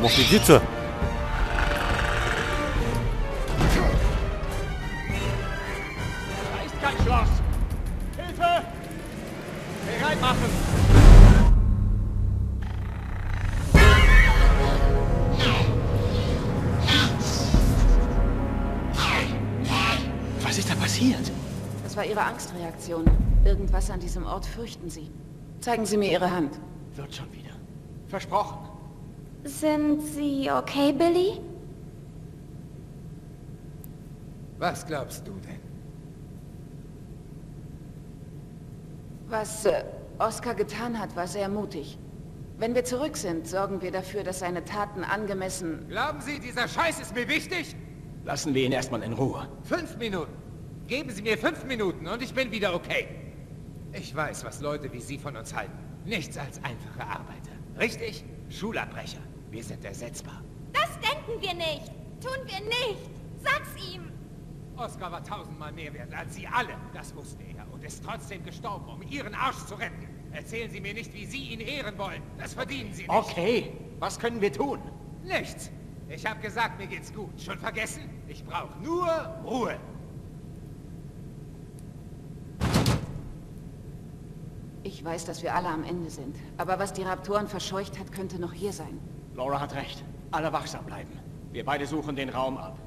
Mach die Tür zu. Da ist kein Schloss. Hilfe! Bereit machen! Was ist da passiert? Das war Ihre Angstreaktion. Irgendwas an diesem Ort fürchten Sie. Zeigen Sie mir Ihre Hand. Wird schon wieder. Versprochen. Sind Sie okay, Billy? Was glaubst du denn? Was Oscar getan hat, war sehr mutig. Wenn wir zurück sind, sorgen wir dafür, dass seine Taten angemessen... Glauben Sie, dieser Scheiß ist mir wichtig? Lassen wir ihn erstmal in Ruhe. 5 Minuten. Geben Sie mir 5 Minuten und ich bin wieder okay. Ich weiß, was Leute wie Sie von uns halten. Nichts als einfache Arbeiter. Richtig? Schulabbrecher. Wir sind ersetzbar. Das denken wir nicht. Tun wir nicht. Sag's ihm. Oscar war 1000-mal mehr wert als Sie alle. Das wusste er und ist trotzdem gestorben, um Ihren Arsch zu retten. Erzählen Sie mir nicht, wie Sie ihn ehren wollen. Das verdienen Sie nicht. Okay. Was können wir tun? Nichts. Ich habe gesagt, mir geht's gut. Schon vergessen? Ich brauche nur Ruhe. Ich weiß, dass wir alle am Ende sind. Aber was die Raptoren verscheucht hat, könnte noch hier sein. Laura hat recht. Alle wachsam bleiben. Wir beide suchen den Raum ab.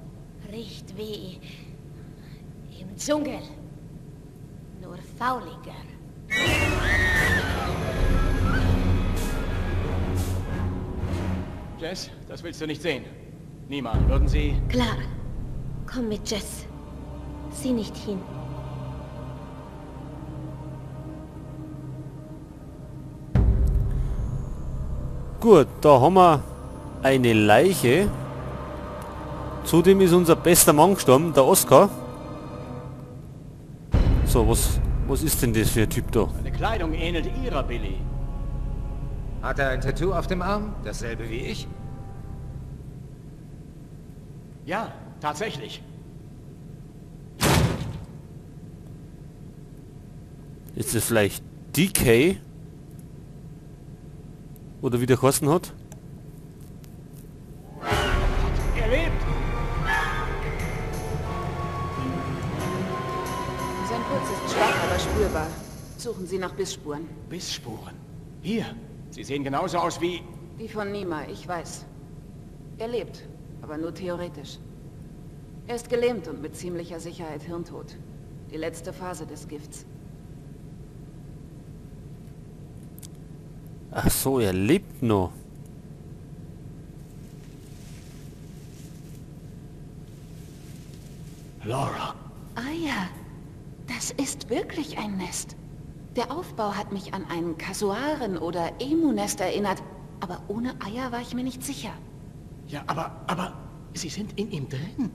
Riecht wie im Dschungel. Nur fauliger. Jess, das willst du nicht sehen. Niemand, würden Sie... Klar. Komm mit, Jess. Sieh nicht hin. Gut, da haben wir eine Leiche. Zudem ist unser bester Mann gestorben, der Oscar. So, was ist denn das für ein Typ da? Seine Kleidung ähnelt ihrer, Billy. Hat er ein Tattoo auf dem Arm? Dasselbe wie ich? Ja, tatsächlich. Ist das vielleicht DK? Oder wie der geheißen hat? Er lebt! Sein Puls ist schwach, aber spürbar. Suchen Sie nach Bissspuren. Bissspuren? Hier. Sie sehen genauso aus wie... Die von Nima, ich weiß. Er lebt, aber nur theoretisch. Er ist gelähmt und mit ziemlicher Sicherheit hirntot. Die letzte Phase des Gifts. Ach so, er lebt noch. Laura. Ah ja, das ist wirklich ein Nest. Der Aufbau hat mich an einen Kasuaren- oder Emu-Nest erinnert, aber ohne Eier war ich mir nicht sicher. Ja, aber sie sind in ihm drin.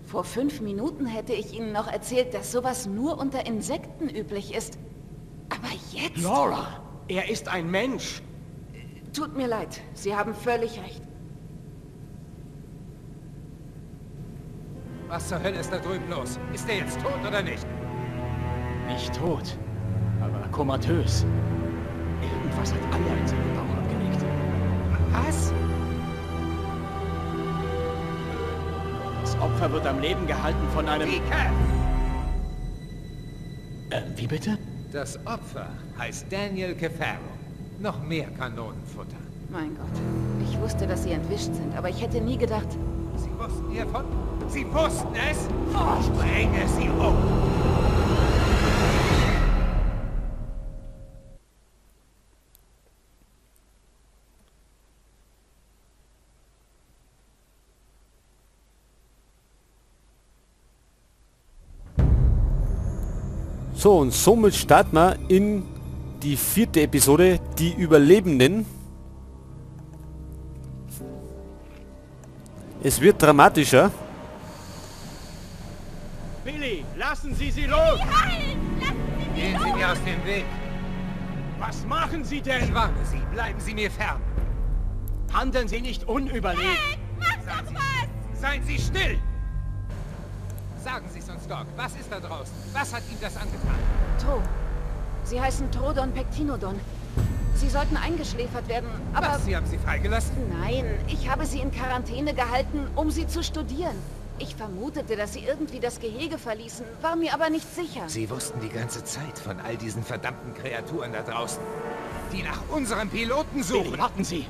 Vor 5 Minuten hätte ich Ihnen noch erzählt, dass sowas nur unter Insekten üblich ist. Aber jetzt... Laura, er ist ein Mensch. Tut mir leid, Sie haben völlig recht. Was zur Hölle ist da drüben los? Ist er jetzt tot oder nicht? Nicht tot, aber komatös. Irgendwas hat Eier in seinem Bauch abgelegt. Was? Das Opfer wird am Leben gehalten von einem... Wie bitte? Das Opfer heißt Daniel Cafaro. Noch mehr Kanonenfutter. Mein Gott, ich wusste, dass Sie entwischt sind, aber ich hätte nie gedacht... Sie wussten hiervon? Sie wussten es? Ich bringe sie um! So, und somit starten wir in die 4. Episode, die Überlebenden. Es wird dramatischer. Billy, lassen Sie sie los! Gehen Sie mir aus dem Weg! Was machen Sie denn? Ich warne Sie, bleiben Sie mir fern! Handeln Sie nicht unüberlegt! Hey, mach doch was! Seien Sie still! Sagen Sie es uns, Doc. Was ist da draußen? Was hat ihm das angetan? Tro. Sie heißen Troodon Pectinodon. Sie sollten eingeschläfert werden, aber... Was, Sie haben sie freigelassen? Nein, ich habe sie in Quarantäne gehalten, um sie zu studieren. Ich vermutete, dass sie irgendwie das Gehege verließen, war mir aber nicht sicher. Sie wussten die ganze Zeit von all diesen verdammten Kreaturen da draußen, die nach unserem Piloten suchen. Billy, warten Sie!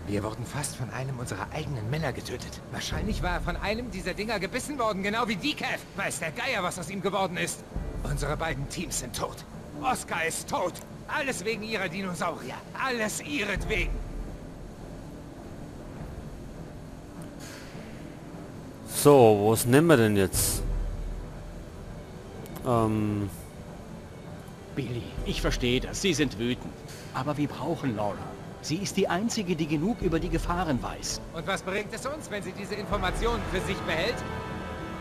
Wir wurden fast von einem unserer eigenen Männer getötet. Wahrscheinlich war er von einem dieser Dinger gebissen worden, genau wie Decaf. Weiß der Geier, was aus ihm geworden ist. Unsere beiden Teams sind tot. Oscar ist tot. Alles wegen ihrer Dinosaurier. Alles ihretwegen. So, was nehmen wir denn jetzt? Billy, ich verstehe das. Sie sind wütend. Aber wir brauchen Laura. Sie ist die Einzige, die genug über die Gefahren weiß. Und was bringt es uns, wenn sie diese Informationen für sich behält?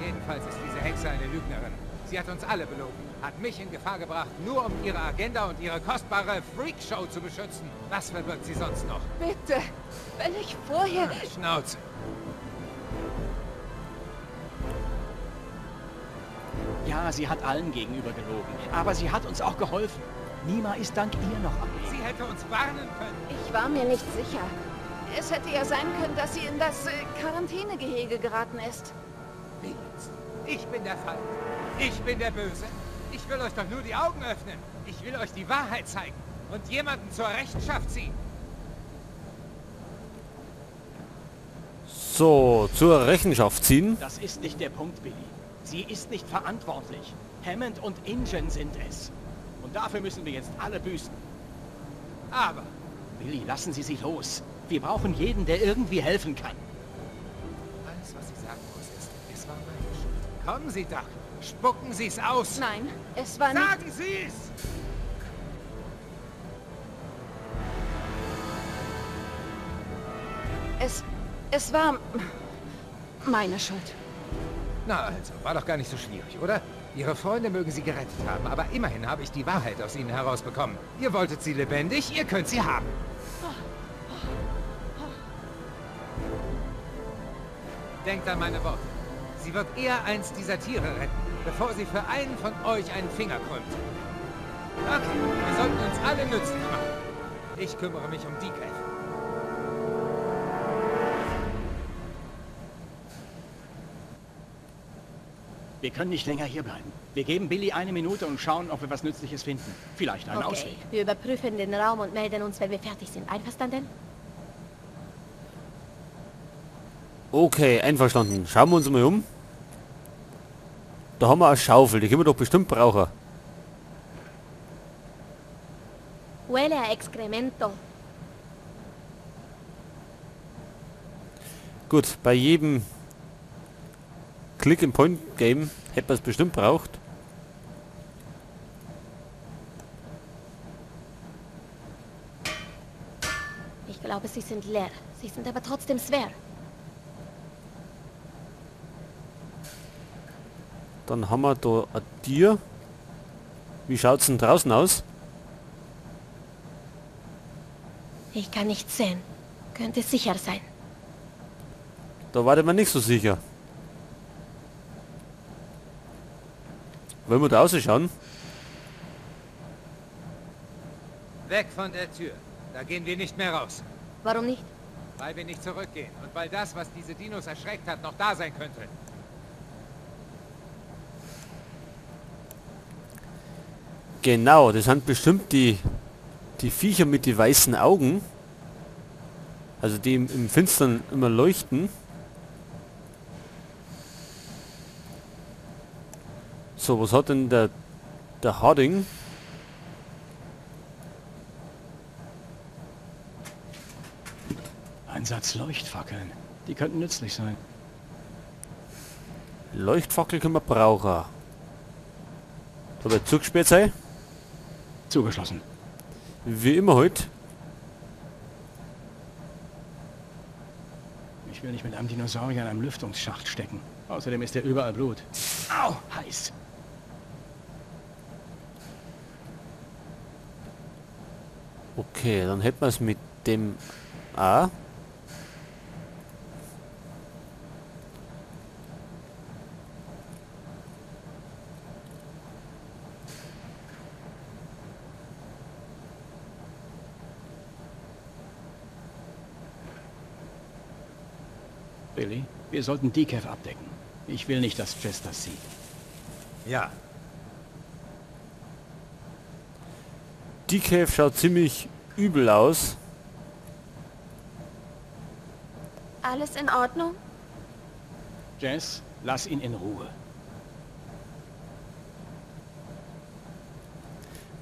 Jedenfalls ist diese Hexe eine Lügnerin. Sie hat uns alle belogen, hat mich in Gefahr gebracht, nur um ihre Agenda und ihre kostbare Freakshow zu beschützen. Was verbirgt sie sonst noch? Bitte, wenn ich vorher... Ach, Schnauze. Ja, sie hat allen gegenüber gelogen, aber sie hat uns auch geholfen. Nima ist dank ihr noch am Leben. Sie hätte uns warnen können. Ich war mir nicht sicher. Es hätte ja sein können, dass sie in das Quarantänegehege geraten ist. Wie jetzt? Ich bin der Feind. Ich bin der Böse. Ich will euch doch nur die Augen öffnen. Ich will euch die Wahrheit zeigen und jemanden zur Rechenschaft ziehen. So, zur Rechenschaft ziehen. Das ist nicht der Punkt, Billy. Sie ist nicht verantwortlich. Hammond und InGen sind es. Und dafür müssen wir jetzt alle büßen. Aber... Billy, lassen Sie sie los. Wir brauchen jeden, der irgendwie helfen kann. Alles, was ich sagen muss, ist, es war meine Schuld. Kommen Sie doch. Spucken Sie es aus. Nein, es war nicht... Sagen Sie es! Es war meine Schuld. Na also, war doch gar nicht so schwierig, oder? Ihre Freunde mögen sie gerettet haben, aber immerhin habe ich die Wahrheit aus ihnen herausbekommen. Ihr wolltet sie lebendig, ihr könnt sie haben. Denkt an meine Worte. Sie wird eher eins dieser Tiere retten, bevor sie für einen von euch einen Finger krümmt. Okay, wir sollten uns alle nützlich machen. Ich kümmere mich um Decaf. Wir können nicht länger hier bleiben. Wir geben Billy eine Minute und schauen, ob wir was Nützliches finden. Vielleicht einen Ausweg. Wir überprüfen den Raum und melden uns, wenn wir fertig sind. Einverstanden? Okay, einverstanden. Schauen wir uns mal um. Da haben wir eine Schaufel, die können wir doch bestimmt brauchen. Huele a excremento. Gut, bei jedem Click-and-Point-Game hätte man es bestimmt braucht. Ich glaube, sie sind leer. Sie sind aber trotzdem schwer. Dann haben wir da ein Tier. Wie schaut's denn draußen aus? Ich kann nichts sehen. Könnte sicher sein. Da war man nicht so sicher. Wollen wir da rausschauen? Weg von der Tür. Da gehen wir nicht mehr raus. Warum nicht? Weil wir nicht zurückgehen und weil das, was diese Dinos erschreckt hat, noch da sein könnte. Genau, das sind bestimmt die Viecher mit die weißen Augen. Also die im Finstern immer leuchten. So, was hat denn der Harding? Ein Satz Leuchtfackeln. Die könnten nützlich sein. Leuchtfackel können wir brauchen. Soll der zugesperrt sein? Zugeschlossen. Wie immer heute. Ich will nicht mit einem Dinosaurier in einem Lüftungsschacht stecken. Außerdem ist er überall Blut. Au, heiß. Okay, dann hätten wir es mit dem A. Billy, wir sollten Decaf abdecken. Ich will nicht, dass Jess das sieht. Ja. Decaf schaut ziemlich übel aus. Alles in Ordnung? Jess, lass ihn in Ruhe.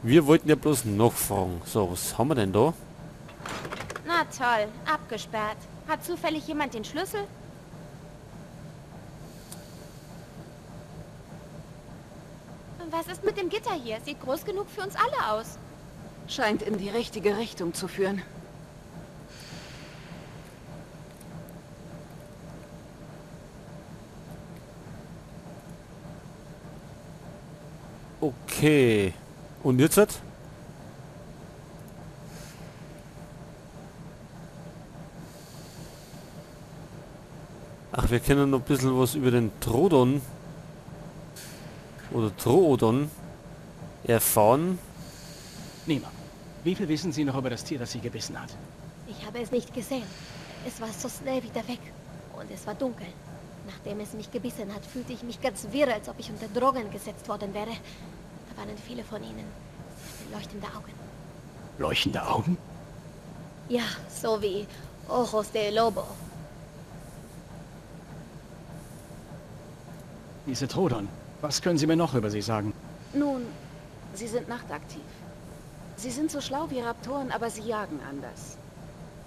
Wir wollten ja bloß noch fragen. So, was haben wir denn da? Na toll, abgesperrt. Hat zufällig jemand den Schlüssel? Und was ist mit dem Gitter hier? Sieht groß genug für uns alle aus. Scheint in die richtige Richtung zu führen. Okay. Und jetzt? Ach, wir können noch ein bisschen was über den Troodon oder Troodon erfahren. Nima, wie viel wissen Sie noch über das Tier, das Sie gebissen hat? Ich habe es nicht gesehen. Es war so schnell wieder weg. Und es war dunkel. Nachdem es mich gebissen hat, fühlte ich mich ganz wirr, als ob ich unter Drogen gesetzt worden wäre. Da waren viele von ihnen. Sie hatten leuchtende Augen. Leuchtende Augen? Ja, so wie Ojos de Lobo. Diese Troodon, was können Sie mir noch über sie sagen? Nun, sie sind nachtaktiv. Sie sind so schlau wie Raptoren, aber sie jagen anders.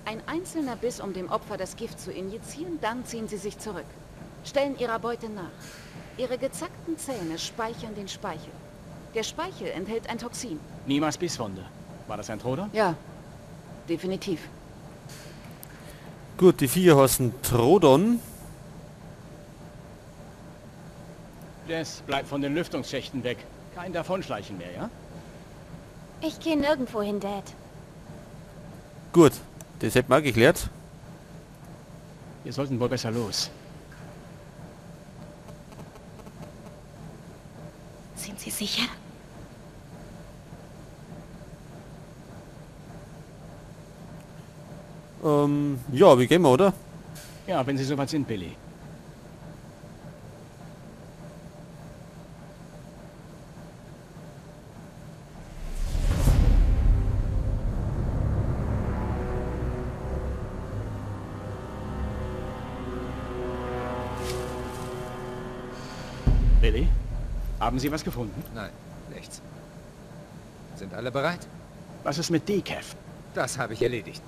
Ein einzelner Biss, um dem Opfer das Gift zu injizieren, dann ziehen sie sich zurück. Stellen ihrer Beute nach. Ihre gezackten Zähne speichern den Speichel. Der Speichel enthält ein Toxin. Nimas Bisswunde. War das ein Troodon? Ja, definitiv. Gut, die Viecher heißen Troodon. Jess, bleib von den Lüftungsschächten weg. Kein Davonschleichen mehr, ja? Ich gehe nirgendwo hin, Dad. Gut, das hätten wir auch geklärt. Wir sollten wohl besser los. Sind Sie sicher? Ja, wir gehen mal, oder? Ja, wenn Sie soweit sind, Billy. Billy? Haben Sie was gefunden? Nein, nichts. Sind alle bereit? Was ist mit Decaf? Das habe ich erledigt.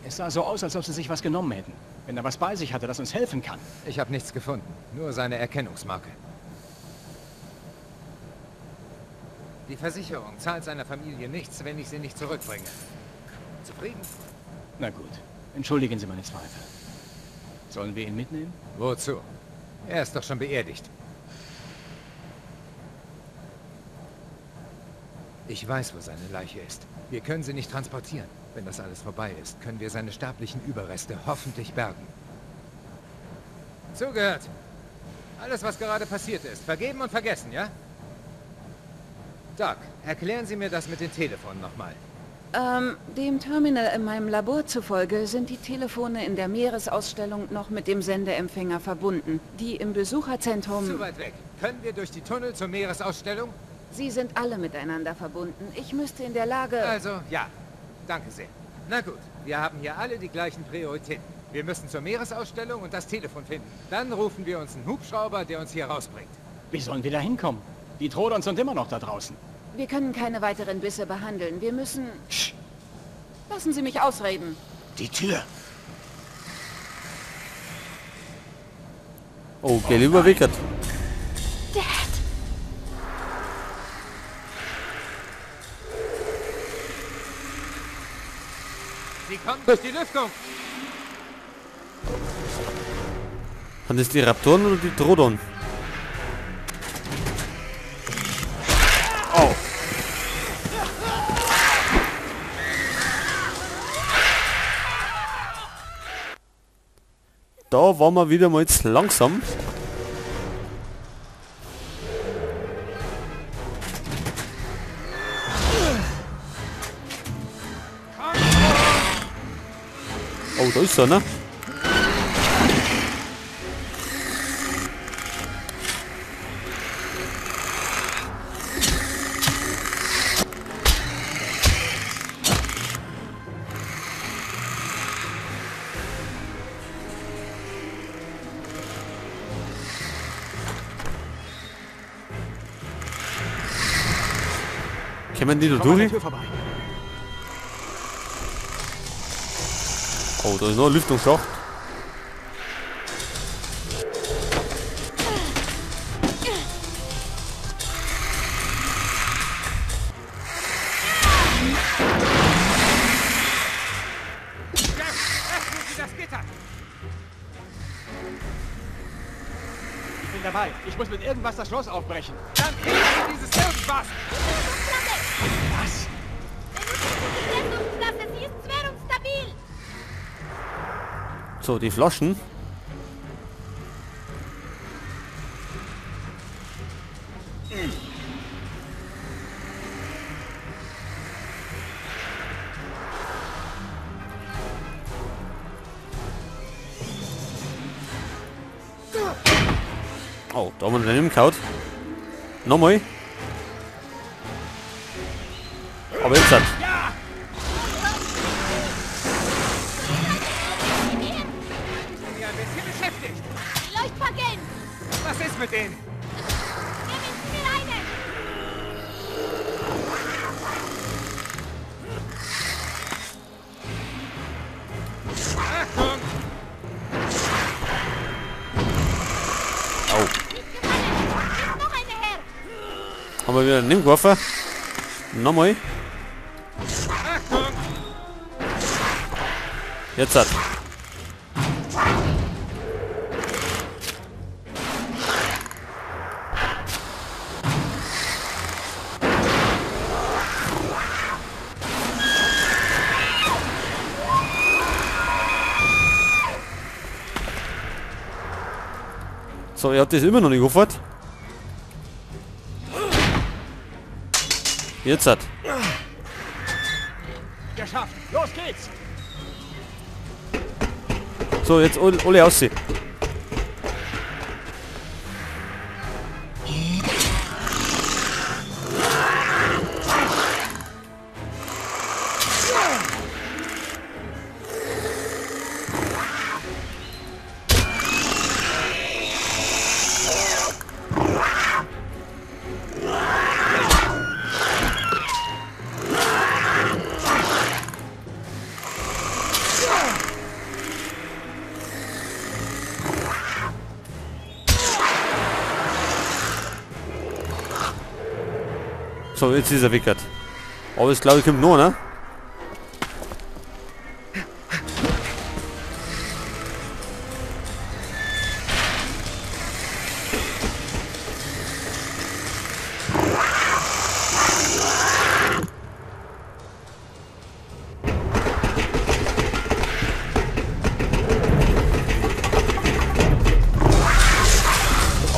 Es sah so aus, als ob sie sich was genommen hätten. Wenn er was bei sich hatte, das uns helfen kann. Ich habe nichts gefunden. Nur seine Erkennungsmarke. Die Versicherung zahlt seiner Familie nichts, wenn ich sie nicht zurückbringe. Zufrieden? Na gut. Entschuldigen Sie meine Zweifel. Sollen wir ihn mitnehmen? Wozu? Er ist doch schon beerdigt. Ich weiß, wo seine Leiche ist. Wir können sie nicht transportieren. Wenn das alles vorbei ist, können wir seine sterblichen Überreste hoffentlich bergen. Zugehört! Alles, was gerade passiert ist, vergeben und vergessen, ja? Doc, erklären Sie mir das mit den Telefonen nochmal. Dem Terminal in meinem Labor zufolge sind die Telefone in der Meeresausstellung noch mit dem Sendeempfänger verbunden. Die im Besucherzentrum... Zu weit weg. Können wir durch die Tunnel zur Meeresausstellung? Sie sind alle miteinander verbunden. Ich müsste in der Lage... Also, ja. Danke sehr. Na gut, wir haben hier alle die gleichen Prioritäten. Wir müssen zur Meeresausstellung und das Telefon finden. Dann rufen wir uns einen Hubschrauber, der uns hier rausbringt. Wie sollen wir da hinkommen? Die Troodons sind immer noch da draußen. Wir können keine weiteren Bisse behandeln. Wir müssen... Sch. Lassen Sie mich ausreden. Die Tür. Oh, geh lieber weg. Dad! Sie kommen durch die Lüftung. Sind das die Raptoren oder die Troodon? Oh. Da waren wir wieder mal jetzt langsam. Oh, da ist er, ne? Kann man die da durch? Oh, da ist noch ein Lüftungsschacht. Ich bin dabei. Ich muss mit irgendwas das Schloss aufbrechen. Dann kriegen Sie dieses irgendwas! Was? Sie ist schwer. So, die Flaschen. Oh, da haben wir daneben gehauen. Nochmal. Aber jetzt hat. Was ist mit denen? Achtung! Au. Haben wir wieder einen Nebengeworfen. Nochmal. Achtung! Jetzt hat. So, ihr habt das immer noch nicht geopfert. Jetzt hat. Geschafft. Los geht's. So, jetzt alle aussehen. So, jetzt ist er wickert. Aber es glaube ich kommt nur, ne?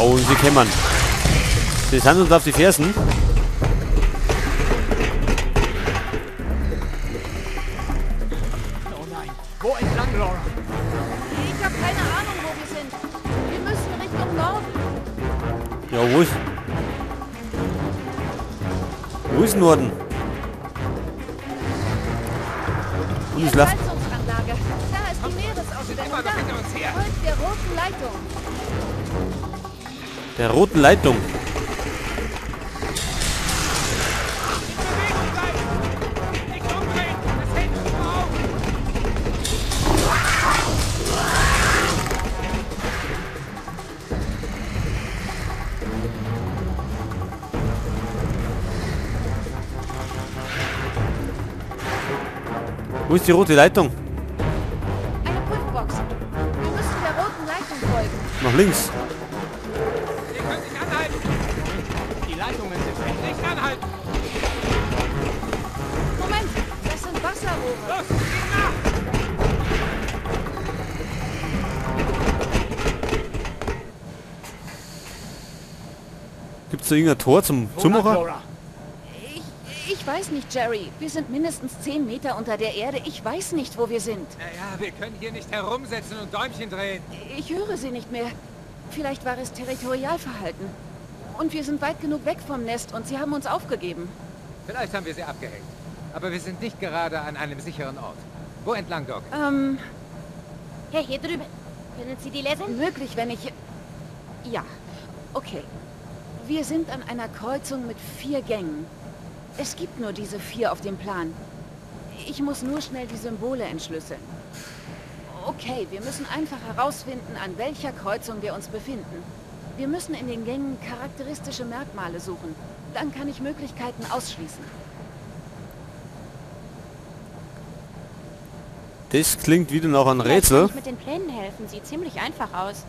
Oh, und sie kämmern. Sie sind uns auf die Fersen. Oh nein. Wo entlang, Laura? Ich habe keine Ahnung, wo wir sind. Wir müssen Richtung Norden. Ja, wo ist? Wo ist Norden? Und ich lass. Da ist die Meeresausstellung. Da. Folgt der roten Leitung. Der roten Leitung. Wo ist die rote Leitung? Eine Prüfbox. Wir müssen der roten Leitung folgen. Nach links. Ihr könnt nicht anhalten. Die Leitungen sind weg. Nicht anhalten. Moment, das sind Wasserrohre. Los, geht nach. Gibt's da irgendein Tor zum Zumacher? Ich weiß nicht, Jerry. Wir sind mindestens 10 Meter unter der Erde. Ich weiß nicht, wo wir sind. Naja, wir können hier nicht herumsetzen und Däumchen drehen. Ich höre sie nicht mehr. Vielleicht war es Territorialverhalten. Und wir sind weit genug weg vom Nest und sie haben uns aufgegeben. Vielleicht haben wir sie abgehängt. Aber wir sind nicht gerade an einem sicheren Ort. Wo entlang, Doc? Hey, hier drüben. Können Sie die lesen? Möglich, wenn ich... Ja, okay. Wir sind an einer Kreuzung mit 4 Gängen. Es gibt nur diese 4 auf dem Plan. Ich muss nur schnell die Symbole entschlüsseln. Okay, wir müssen einfach herausfinden, an welcher Kreuzung wir uns befinden. Wir müssen in den Gängen charakteristische Merkmale suchen. Dann kann ich Möglichkeiten ausschließen. Das klingt wieder nach einem Vielleicht Rätsel. kann ich mit den Plänen helfen. Sieht ziemlich einfach aus.